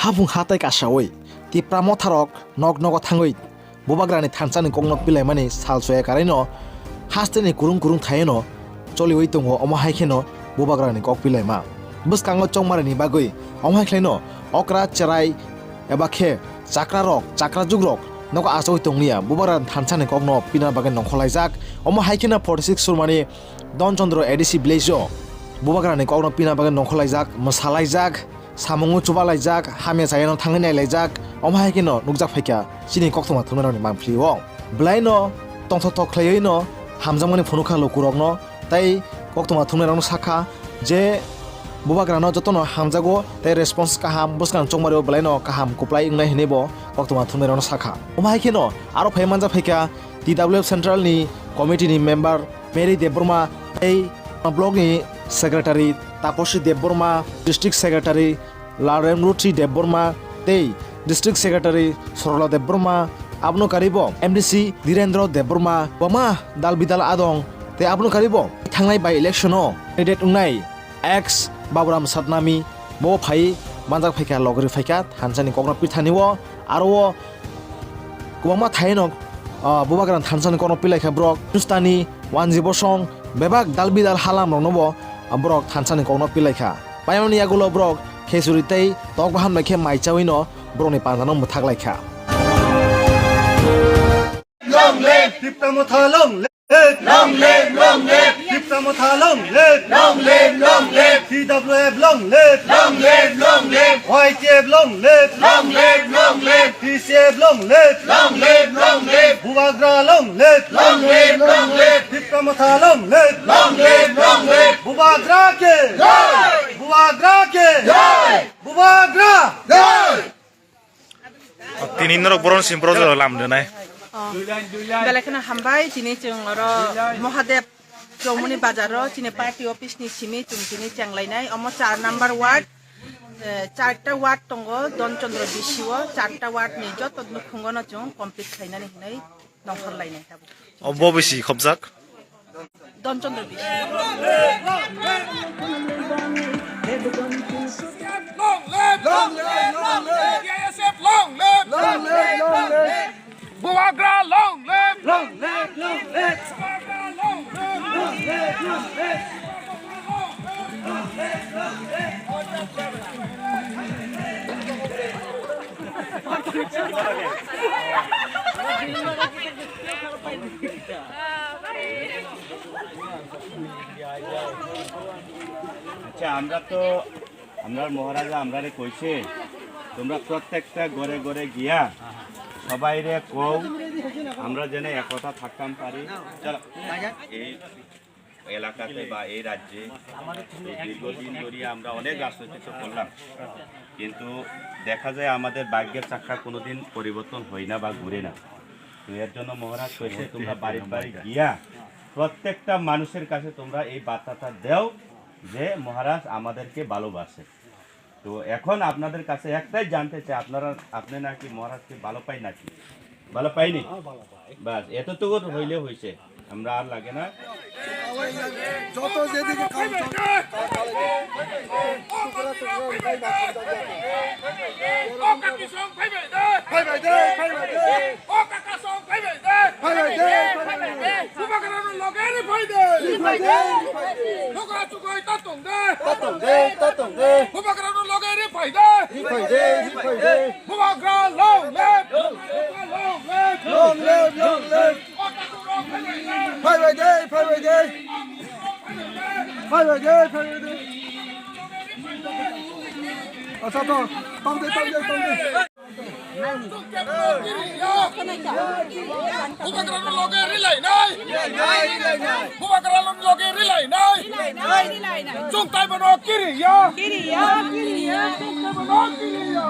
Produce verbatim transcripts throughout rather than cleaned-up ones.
Hapung hatai kasawi Tipra motharok nok nogo thangwi Bubagrani thansani kokno pilaimani sal soya karaino hasteni kurung kurung thaino choliwi tongo, omo hai kheno Bubagrani kok pilaima. Bwskango chongmarini bagwi omo hai khlaino okra cherai eba khe chakrarok, chakrajukrok nogo achawi tongliya, Bubagrani thansani kokno pina bagwi nongkhorlaijak. Omo hai kheno forty six Surmani Don Chandra A D C village-o Bubagrani kokno pina bagwi nongkhorlaijak, mwsalaijak, samungo chubalaijak, hamya chayano thangwi nailaijak, omo hai kheno nukjak phaikha chini koktwma thumnairokni mangpili-o. Bwlaino tongthok thok khlaiwino hamjakmani phunukha lukurokno, tei koktwma thumnairokno sakha je Bubagrano jotono hamjago tei response kaham, bwskang chongmario bwlaino kaham kwplai wngnai hwnwi bo koktwma thumnairokno sakha. Omo hai kheno aro phai manjak phaikha T W F Central ni committee ni member Mary Debbarma tei block ni secretary Taposi Debbarma, district secretary Laremruti Debbarma tei district secretary Sorola Debbarma, abono karibo M D C Dhirendra Debbarma, kwbangma dal bidal adong tei abono karibo thangnai by election o candidate wngnai ex Baburam Satnami bo phai manjak phaikha, logri phaikha thansani kokno pithani o, aro o kwbangma thaino, ah, Bubagrani thansani kokno pilaikha borok. Hindustani, Wanji Bosong, bebak dal bidal halam rokno bo, ah, borok thansani kokno pilaikha. Paimani yagulo borok khesuri tei tok baham bai khe mai chawino borokni panjano mwthak laikha. Long live! Tipra Motha long live! Long live, long live. Tipra Motha long live. Long live, long live. T W F long live. Long live, long live. Y T F long live. Long live, long live. T C F long live. Long live, long live. Bubagra long live. Long live, long live. Tipra Motha long live. Long live, long live. Bubagra ke. Jai. Bubagra ke. Jai. Bubagra. Jai. Tini norok boron sim project lam denai. Oh. Belai kheno hambai, tini chwng oro Mahadev Chowmuni bazar o chini party office ni simi chwng tini chenglainai. Omo char number ward, eh, charta ward tongo Don Chandra B C o, charta ward ni joto nukhungo no chwng complete khlainani hinwi nongkhor lainai tabuk. Obo bisi khobjak. Don Chandra Bisi. Long live! Long live! Long live! T I S F long live! Long live! Long live! Bubagra long live! Long live! Long live! Bubagra long live! Long live! Long live! আচ্ছা, আমরা তো, আমরা মহারাজা আমরারে কইছে, তোমরা প্রত্যেকটা ঘরে ঘরে গিয়া সবাইরে কও, আমরা যেন একতা থাকতাম পারি। চলো, এই এলাকাতে বা এই রাজ্যে এই দীর্ঘদিন ধরে আমরা অনেক রাজনৈতিক তো করলাম, কিন্তু দেখা যায় আমাদের ভাগ্যের চাকা কোনোদিন পরিবর্তন হয় না বা ঘুরে না। তো এর জন্য মহারাজ কইছে, তোমরা বাড়ির বাড়ি গিয়া প্রত্যেকটা মানুষের কাছে তোমরা এই বার্তাটা দাও যে মহারাজ আমাদেরকে ভালোবাসে। তো এখন আপনাদের কাছে একটাই জানতে চাই, আপনারা, আপনি নাকি মহারাজকে ভালো পাই নাকি? ভালো পাইনি? বাস, এতটুকু হইলে হইছে, আমরা আর লাগে না। যত যেদিকে কাম চলে, কাম চালাইবে। টুকরা টুকরা হয়ে ভাগ করে যাবে। O kaki song phai bai de. Phai bai de, phai bai de. O kaka song phai bai de. Phai bai de, phai bai de. Bubagra no loge ri phai de. Ri phai de, ri phai de. Logra chukoi ta tong de. Ta tong de, ta tong de. Bubagra no loge ri phai de. Ri phai de, ri phai de. Bubagra long live. Bubagra long live. Long live, long live. Phai bai de, phai bai de. Phai bai de, phai bai de. Acha to, tong de, tong de, tong de. Bubagrano loge rilai nai. Bubagrano loge rilai nai. Chungtai bono kiri ya. Chungtai bono kiri ya.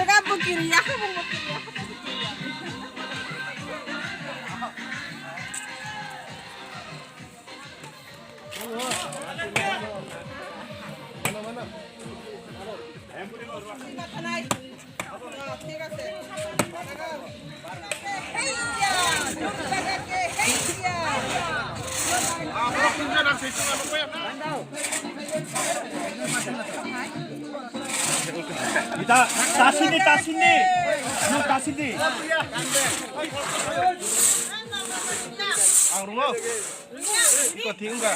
Tega bukiri ya, bukiri ya. Ita, tasini, tasini. No, tasini. Ang rumo. Iko thing ka.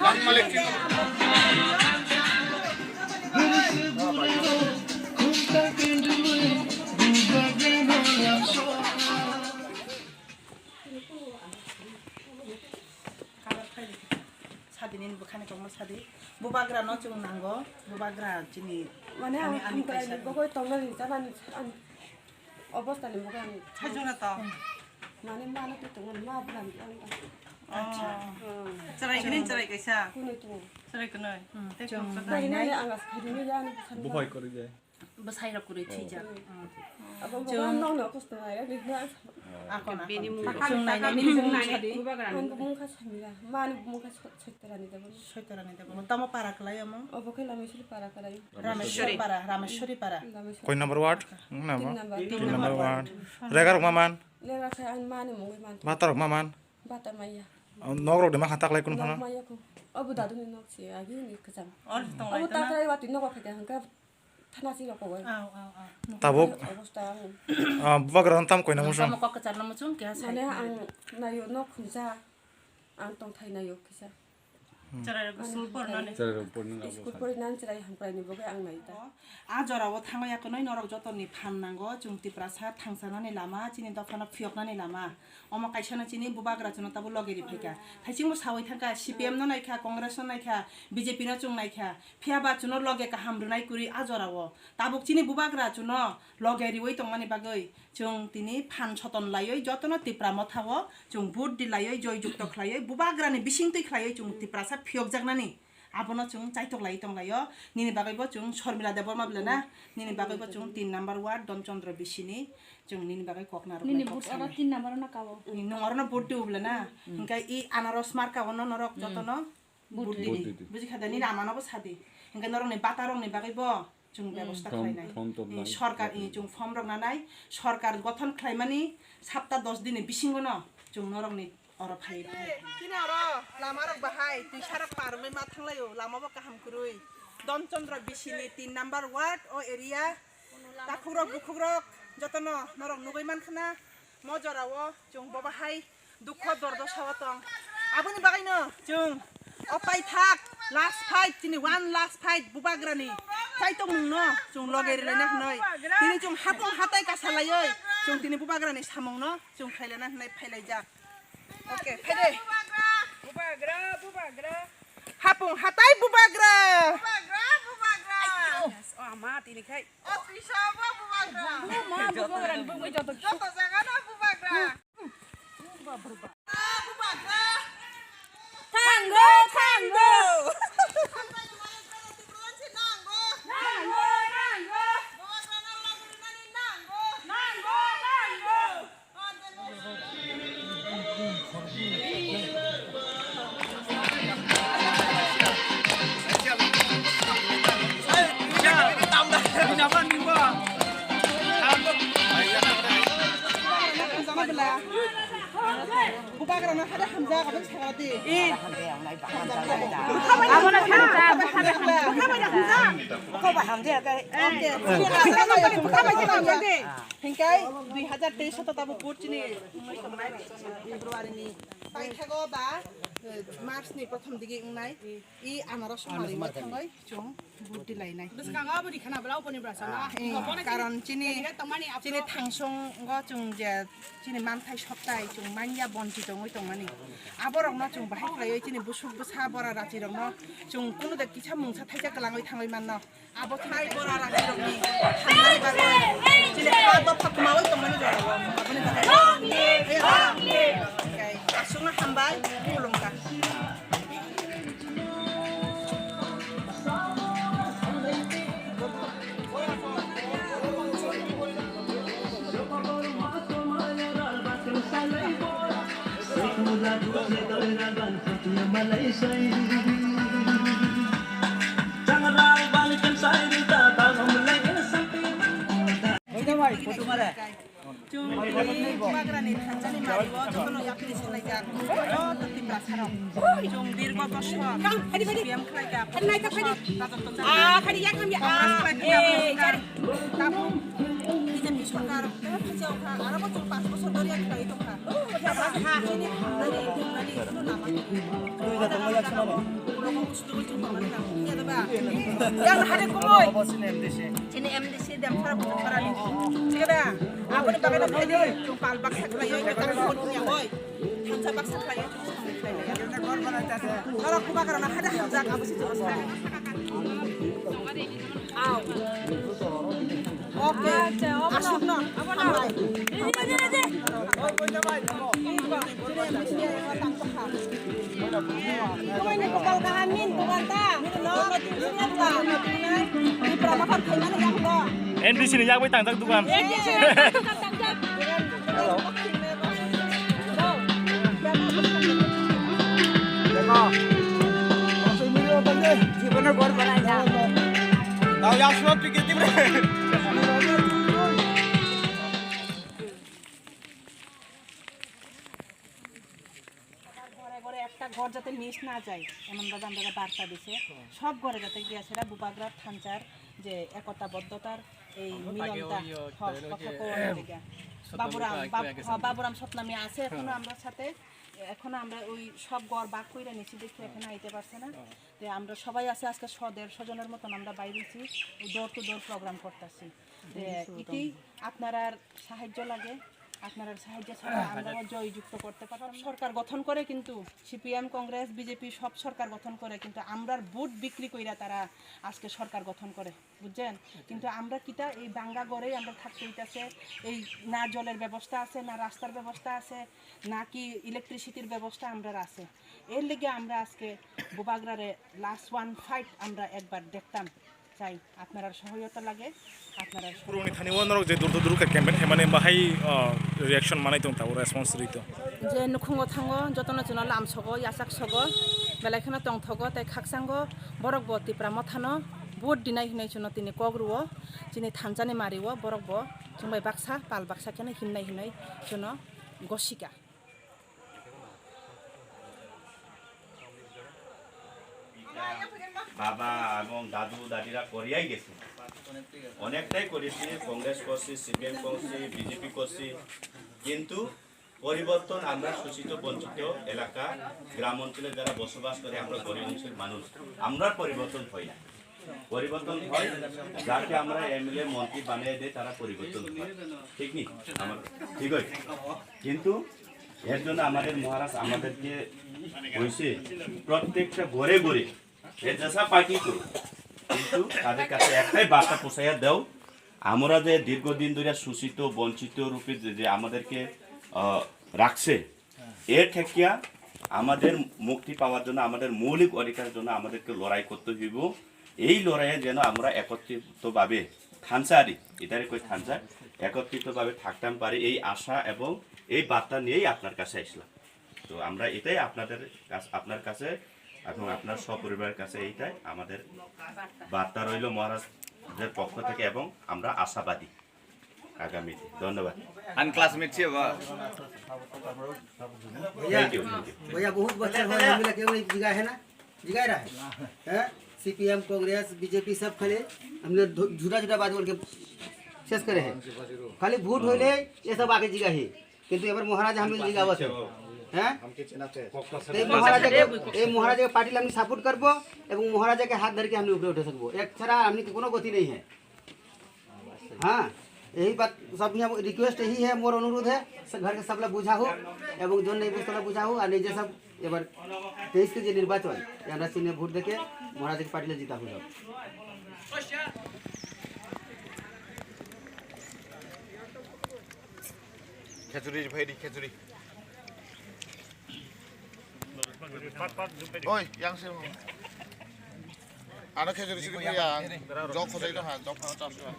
Ang malik. Sadi nini bwkhani kokno sadi. Bubagra no chwng nango. Bubagra chini. Mane ang ani, ani hamkrai kaisa ni bagwi tongna ringjak ani, ani obostha ni bagwi ang. Sajona to. Mane ma no twi tongo, ma bwlam di ang. Acha. Hmm. Chwrai kini chwrai kaisa. Kunui tongo. Chwrai kunui. Hmm. Tei chwng koksa. Nai nai ang as khadi ni ya ani bwkhani. Buphai kwrwi de. Bwsai rok kwrwi thwijak. Abo chwng bwkha nokno kosto hai, ani hwnwi ang sakha. Akon, bini akon. Mung chwng nainani bini mung sadi. Ang bumung kha samira, mani bumung kha so-, soitorani debo. Soitorani debo. Tamo para kwlai omo? Obo khe Lameswari para kwlai. Rameshwari para, Rameshwari para. Rameshwari. Koi number ward? Wng na bo? Tin number. Tin number ward. Rega rok ma man? Rega khe ang mani mungwi man. Bata rok ma man? Bata maya. Nok rok de ma kha taklai kun phano? Nok maya ko. Obo dadu ni nok se, agi ni kwcham. Obo taklai wati nok kha khe hangka. Thana si rok kogoi. Aw, aw, aw. Tabuk. Obosta ang. Ah, bubagra no tam koi na muchung. Tamo kok kwchar no muchung khe. Mane ang nayo no khunsa. Ang tongthai nayo kisa. Chwrai rok school pornani. Chwrai rok pornani. School pori nan chwrai hamkrai ni bogwi ang nai ta. A jora o thangwi ya kwnwi norok joto ni phan nango, chwng Tiprasa thangsa nani lama, chini dopha no phiyok nani lama. Omo kaisa no chini bubagra chwng no tabuk loge ri phaikha. Thaiching bo sawi thangkha, C P M no naikha, Congress no naikha, B J P no chwng naikha. Phiya ba chwngno loge kaham rwnai kwrwi a jorao. Tabuk chini bubagra chwngno loge riwi tongmani bagwi chwng tini phan soton laiwi jotono Tipra Mothao chwng vote di laiwi joy jukto khlaiwi bubagrani bisingtwi khlaiwi chwng Tiprasa phiyokjaknani abono chwng chaitok laiwi tonglaio. Nini bagwibo chwng Sormila Debbarma bwlana, nini bagwibo chwng tin number ward Don Chandra bisini chwng nini bagwi kokna rwnai. Nini kok vote oro sanai. Tin number no kao. Ni nwng orono vote di bwlana. Hwnkhe i anaros marka ono norok jotono. Vote di. Vote di. Buji kha da, nini amano bo sadi. Hingke norok ni bata rok ni bagwi bo chwng bebosta khlainai. Form, form to nai. Sorkar, i, chwng form rok nanai. Sorkar gothon khlaimani sapta dos din ni bisingo no chwng norok ni oro phai. Chini oro lama rok bahai, twisa rok parwi ma thanglaio, lama bo kaham kwrwi. Don Chandra bisini tin number ward o area. Takhuk rok, bukhuk rok, jotono norok nugwi mankha na, mo jora o chwng bo bahai dukho dordosa o tong. Aboni bagwi no chwng o paithak last fight, chini one last fight bubagra ni kaitok mung no chwng loge rilai na hwnwi. Tini chwng hapung hatai kasa laiwi chwng tini bubagra ni samung no chwng khailai na hwnwi phailaijak. Okay, phaide. Bubagra, bubagra. Hapung hatai bubagra. Bubagra, bubagra. Yes, o ama tini khai. O tisa bo bubagra. O ma bubagra ni bumui joto. Joto jaga no bubagra. Bubagra. Thango, thango. Nango, nango. Bubagra no laguri nani nango. Nango, nango. Bubagrano hade hamjak, aboni sagra di. Abono hamjak, hade hamjak. Koba hamjak, kai. Oke, bubagrano hamjak di. Hingkai dui hazar teis o to tabo vote chini wngwi tongnai, February ni paithago ba, eh, March ni prothom digi wngnai. I anaros somari thangwi chwng vote di lainai. Bwskango abo rikha na bwla oponi bwrasa na. Ah, eh, karon chini, chini thangsong go chwng je chini manthai soktai chwng manya bonchi tongwi tongmani. Aborokno chwng bahai khlaiwi chini busuk bwsa bora rachi rokno chwng kunu de kisa mungsa thaisa kwlangwi thangwi manno. Abo thai bora rani rokni hamnani bagwi chini ha dopha kwmawi tongmani jorao aboni bagwi. Aswkno hambai, khulumkha. Chwng tini Bubagrani thansa ni mari o jotono yapri se laijak, joto Tiprasa rok. Chwng dirgo bosor biyam khlai jak. Rajotto chakma. Congress khlai khe tabuk B J P sorkar tei phaisa wngkha, aro bo chwng panch bosor doriya khlai tongkha. Chini hamnani, hamnani, hamnani, hamnani. Yang hade kumoi. Chini M D C Demsara Bujukharani. Thik da? Aboni bagwi no phaidi, chwng pal baksa khlaiwi, kwtal phone ya oi. Thansa baksa khlaiwi, chwng samung khlaiwi. Norok Bubagrano hade hamjak, abo se chwng sai. Aw. Okay. Aswkno. Hambai. N D C ni yak bai tangjak dugan. ঘরে ঘরে একটা ঘর যাতে মিস না যায়, এমন ভাবে আমরা বার্তা দিছে। সব ঘরে যাতে গিয়া সেটা বুবাগ্রার থানচার যে একতাবদ্ধতার এই মিলনটা হক কথা কওয়া লাগে গিয়া। বাবুরাম, বাব-, হ্যাঁ, বাবুরাম সতনামী আছে এখনো আমরার সাথে। এখনো আমরা ওই সব ঘর বাক কইরা নিছি দেখে এখানে আইতে পারছে না। তে আমরা সবাই আছি আজকে শ দেড়শো জনের মতন আমরা বাইরেছি, ডোর টু ডোর প্রোগ্রাম করতেছি। তে ইতি আপনারার সাহায্য লাগে, আপনারার সাহায্য ছাড়া আমরাও জয়যুক্ত করতে পারতাম না। সরকার গঠন করে কিন্তু সিপিএম, কংগ্রেস, বিজেপি সব সরকার গঠন করে, কিন্তু আমরার ভোট বিক্রি কইরা তারা আজকে সরকার গঠন করে, বুঝছেন? কিন্তু আমরা কিতা এই ভাঙ্গা ঘরেই আমরা থাকতে হইতাছে, এই না জলের ব্যবস্থা আছে, না রাস্তার ব্যবস্থা আছে, না কি ইলেকট্রিসিটির ব্যবস্থা আমরার আছে। এর লেগে আমরা আজকে বুবাগ্রারে লাস্ট ওয়ান ফাইট আমরা একবার দেখতাম চাই, আপনারার সহায়তা লাগে, আপনারার Puruni thani o norok je durdo duruk khe campaign khaimani bahai, ah, reaction manai tong tabuk response rito. Je nukhungo thango jotono chwngno lam sogo, yachak sogo, belai kheno tongthogo tei khakchango borok bo Tipra Mothano vote dinai hinwi chwngno tini kok rwo, chini thansani mario borok bo chwngbai baksa pal baksa kheno himnai hinwi chwngno gosika. বাবা এবং দাদু দাদিরা করিয়াই গেছে, অনেকটাই করেছি, কংগ্রেস করছি, সিপিএম করছি, বিজেপি করছি, কিন্তু পরিবর্তন আমরা শোষিত বঞ্চিত এলাকা, গ্রাম অঞ্চলে যারা বসবাস করে, আমরা গরিব অংশের মানুষ, আমরা পরিবর্তন হই না। পরিবর্তন হয়, যাকে আমরা এমএলএ মন্ত্রী বানিয়ে দেয়, তারা পরিবর্তন হয়। ঠিক নি? আমার ঠিক হয়। কিন্তু এর জন্য আমাদের মহারাজ আমাদেরকে কইছে, প্রত্যেকটা ঘরে ঘরে এ যেসা পার্টি করুক, কিন্তু তাদের কাছে একটাই বার্তা পৌঁছাইয়া দাও, আমরা যে দীর্ঘদিন ধরে শোষিত বঞ্চিত রূপে যে, যে আমাদেরকে, আহ, রাখছে, এর থেকে আমাদের মুক্তি পাওয়ার জন্য, আমাদের মৌলিক অধিকারের জন্য আমাদেরকে লড়াই করতে হইব। এই লড়াইয়ে যেন আমরা একত্রিতভাবে থানচারি, এটারে কই থানচা, একত্রিতভাবে থাকতাম পারি, এই আশা এবং এই বার্তা নিয়েই আপনার কাছে আসলাম। তো আমরা এটাই আপনাদের কাছ-, আপনার কাছে এবং আপনার সপরিবারের কাছে এইটাই আমাদের বার্তা রইল মহারাজদের পক্ষ থেকে এবং আমরা আশাবাদী। আগামীতে। ধন্যবাদ। An classmate sih, Pak? Thank you, thank you. भैया, बहुत बच्चा हो, हम लोग केवल एक जगह है ना, जगह रहा है, हैं? सीपीएम, कांग्रेस, बीजेपी सब खड़े, हमने धु-, झूठा झूठा बात बोल के शेष करे हैं। खाली वोट होले ये सब आके जगह है, কিন্তু এবার মহারাজ আমি জিগাবো আছে, হ্যাঁ? এই মহারাজাকে, এই মহারাজাকে পার্টি আমি সাপোর্ট করবো এবং মহারাজাকে হাত ধরে আমি উপরে উঠে থাকবো, এছাড়া আমি কোনো গতি নেই হ্যাঁ। हाँ, यही बात, सब यहाँ रिक्वेस्ट यही है, मोर अनुरोध है, सब घर के सब लोग बुझा हो, एवं जो नहीं बुझता लोग बुझा हो, और नहीं जे सब एक बार तेईस के जे निर्वाचन, ये हमरा सिंह ने वोट देके महाराज के पार्टी ले जीता हो जाओ। खेचुरी भाई दी, खेचुरी। Oi, yang sih. Ano khe jori siri ya. Jok khojai no ha, jok khana chas ha.